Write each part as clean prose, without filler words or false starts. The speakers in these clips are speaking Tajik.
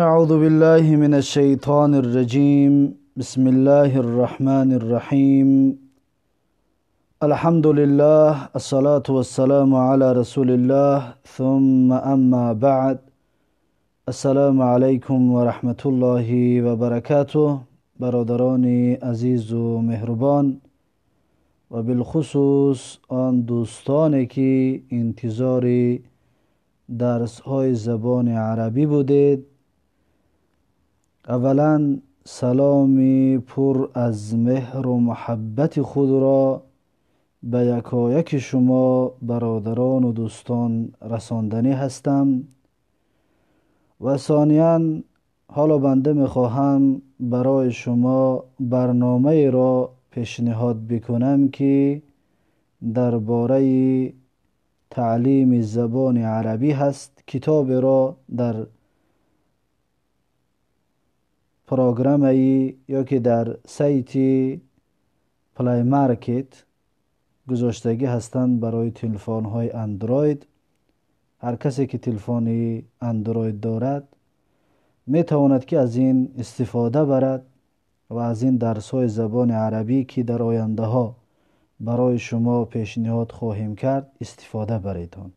أعوذ بالله من الشيطان الرجيم. بسم الله الرحمن الرحيم. الحمد لله، الصلاة والسلام على رسول الله، ثم أما بعد. السلام عليكم ورحمة الله وبركاته. برادران عزیز و مهربان و بالخصوص آن دوستانی که انتظار درس های زبان عربی بودید، اولا سلامی پر از مهر و محبت خود را به یکایک شما برادران و دوستان رساندنی هستم. و ثانیا حالا بنده میخواهم برای شما برنامه را پیشنهاد بکنم که درباره تعلیم زبان عربی هست. کتاب را در программаи ё ки дар сайти Play Market гузоштагӣ ҳастанд барои телефонҳои Android. Ҳар касе ки телефони Android дорад, метавонад ки аз ин истифода барад ва аз ин дарсҳои забони арабӣ, ки дар ояндаҳо барои шумо пешниҳод хоҳем кард, истифода баредон.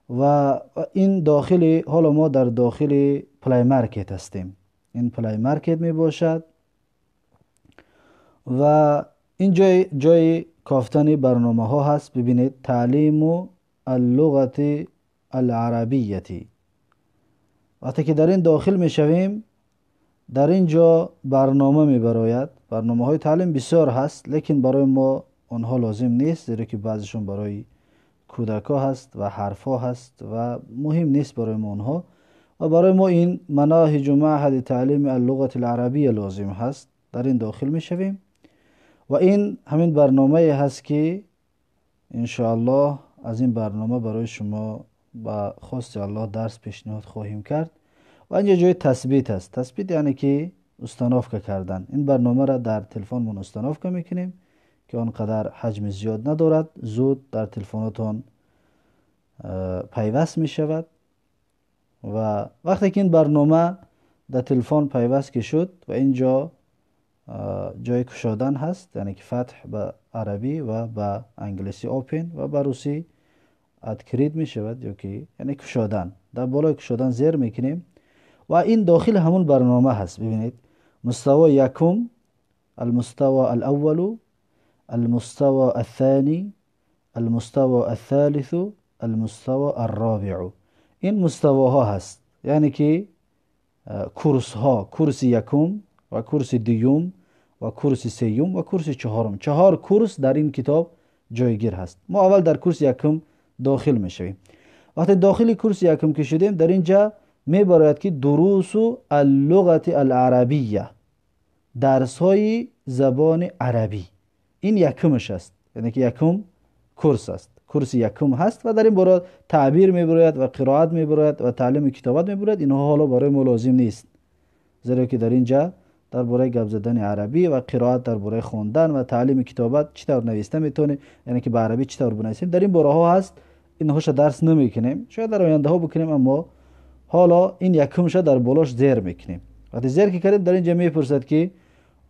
Ва ин дохили, ҳоло мо дар дохили Play Market ҳастем. Ин Play Market мебошад ва ин ҷои кофтани барномаҳо ҳаст. Бибинед, таълиму аллуғати аларабияти. Вақте ки дар ин дохил мешавем, дар ин ҷо барнома мебарояд. Барномаҳои таълим бисёр ҳаст, лекин барои мо онҳо лозим нест, зеро ки баъзешон барои кӯдакҳо ҳаст ва ҳарфҳо ҳаст ва муҳим нест барои мо онҳо. Ва барои мо ин манаҳиҷу маъҳади таълими аллуғати аларабия лозим ҳаст. Дар ин дохил мешавем ва ин ҳамин барномае ҳаст, ки иншоаллоҳ аз ин барнома барои шумо ба хости Аллоҳ дарс пешниҳод хоҳем кард. Ва инҷа ҷои тасбит аст. Тасбит яъне ки установка кардан. Ин барномаро дар телефонмон установка мекунем, ки он қадар ҳаҷми зиёд надорад, зуд дар телефонотон пайваст мешавад. Ва вақте ки ин барнома дар телефон пайваст ки шуд, ва ин ҷо ҷои кушодан ҳаст, яъне ки фатҳ ба арабӣ ва ба англисӣ open ва ба русӣ открыть мешавад, ё ки яъне кушодан. Дар болои кушодан зер мекунем ва ин дохили ҳамун барнома ҳаст. Бибинед, муставои якум, алмуставо алаввалу, алмуставо алthани, алмуставо althalithu, алмуставо арробиу. Ин муставоҳо ҳаст, яъне ки курсҳо: курси якум ва курси дуюм ва курси сеюм ва курси чаҳорум. Чаҳор курс дар ин китоб ҷойгир ҳаст. Мо аввал дар курси якум дохил мешавем. Вақте дохили курси якум ки шудем, дар ин ҷа мебарояд, ки дурусу аллуғати аларабия, дарсҳои забони арабӣ. Ин якумаш аст, яъне ки якум курс аст, курси якум ҳаст. Ва дар ин бора таъбир мебарояд ва қироат мебарояд ва таълими китобат мебарояд. Инҳо ҳоло барои мо лозим нест, зеро ки дар ин ҷа дар бораи гап задани арабӣ ва қироат, дар бораи хондан ва таълими китобат, чӣ тавр нависта метавонем, яъне ки ба арабӣ чӣ тавр бинависем, дар ин бораҳо ҳаст. Инҳоша дарс намекунем, шояд дар ояндаҳо бикунем, аммо ҳоло ин якумша дар болош зер мекунем. Вақте зер ки кардем, дар ин ҷа мепурсад, ки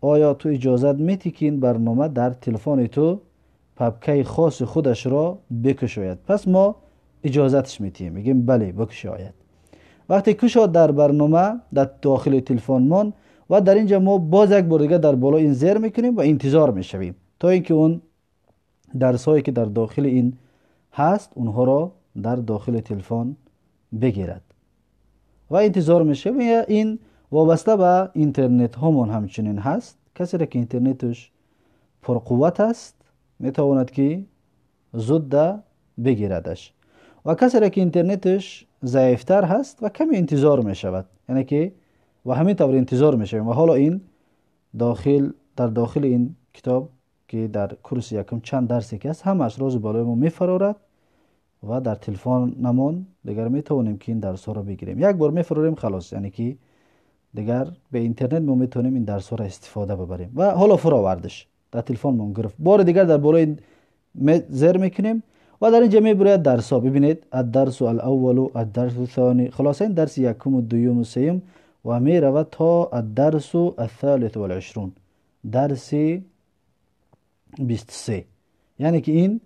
оё ту иҷозат метӣ, ки ин барнома дар телефони ту папкаи хоси худашро бикушояд? Пас мо иҷозаташ метиҳем, мегӯем бале, бикушояд. Вақте кушод дар барнома дар дохили телефонмон, ва дар ин ҷа мо боз як бор дига дар боло ин зер мекунем ва интизор мешавем, то ин ки он дарсҳое, ки дар дохили ин ҳаст, онҳоро дар дохили телефон бигирад. Ва интизор мешавем. Ин вобаста ба интернетҳомон ҳамчунин ҳаст. Касере ки интернеташ пурқувват аст, метавонад, ки зудда бигирадаш, ва касере ки интернеташ заифтар ҳаст, ва каме интизор мешавад, яъне ки ва ҳамин тавр интизор мешавем. Ва ҳоло ин дохил, дар дохили ин китоб, ки дар курси якум чанд дарсе ки ҳаст, ҳамааш рози болои мо мефарорад ва дар телефонамон дигар метавонем, ки ин дарсҳоро бигирем. Як бор мефарорем, халос, яъне ки дигар бе интернет мо метавонем ин дарсҳоро истифода бибарем. Ва ҳоло фуровардиш, дар телефонмон гирифт. Бори дигар дар болои зер мекунем. و در اینجا میبرید درس ها. ببینید الدرس الاول و الدرس الثانی، خلاصه این درس یکم و دوم و سیم و میرود تا الدرس الثالث والعشرون، درس 23. یعنی که این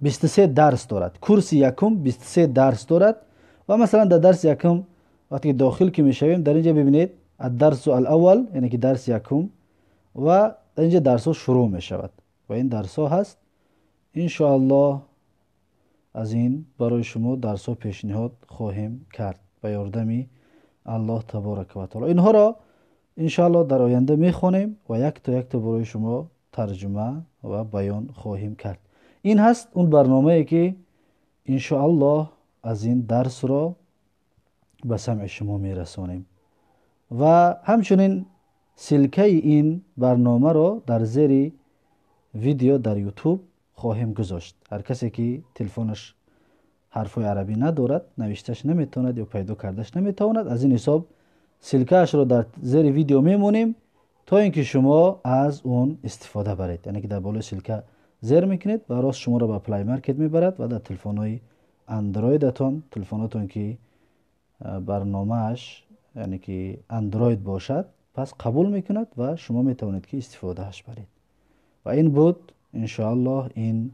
23 درس دارد. کورس یکم 23 درس دارد و مثلا در درس یکم وقتی داخل که میشویم در اینجا ببینید الدرس الاول، یعنی که درس یکم، و در اینجا درس ها شروع میشود و این درس ها هست. انشاءالله از این برای شما درس ها پیشنهاد خواهیم کرد به یاردمی الله تبارک و تعالی. اینها را انشاءالله در آینده میخوانیم و یک تا یک تا برای شما ترجمه و بیان خواهیم کرد. این هست اون برنامه که انشاءالله از این درس را به سمع شما میرسانیم و همچنین ссылка ی این برنامه را در زیر ویدیو در یوتیوب خواهیم گذاشت. هر کسی که تلفنش حرفای عربی ندارد، نوشتش نمیتواند یا پیدا کردش نمیتواند، از این حساب ссылка ش را در زیر ویدیو میمونیم تا اینکه شما از اون استفاده برید. یعنی که در بالای ссылка زیر میکنید و راست شما را به Play Market میبرد و در تلفن های اندرویدتان، تلفناتون که برنامهش یعنی که اندروید باشد، پس قبول میکند و شما میتوانید که استفادهش برید. و این بود انشاءالله این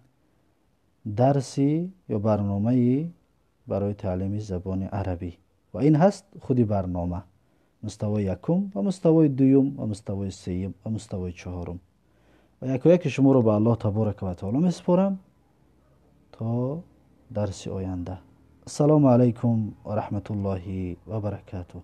درسی یا برنامه برای تعلیم زبان عربی و این هست خودی برنامه مستوای یکم و مستوای دوم و مستوای سیم و مستوای چهارم. و یکایک شما رو به الله تبارک و تعالی میسپارم تا درس آینده. السلام علیکم و رحمت الله و برکاته.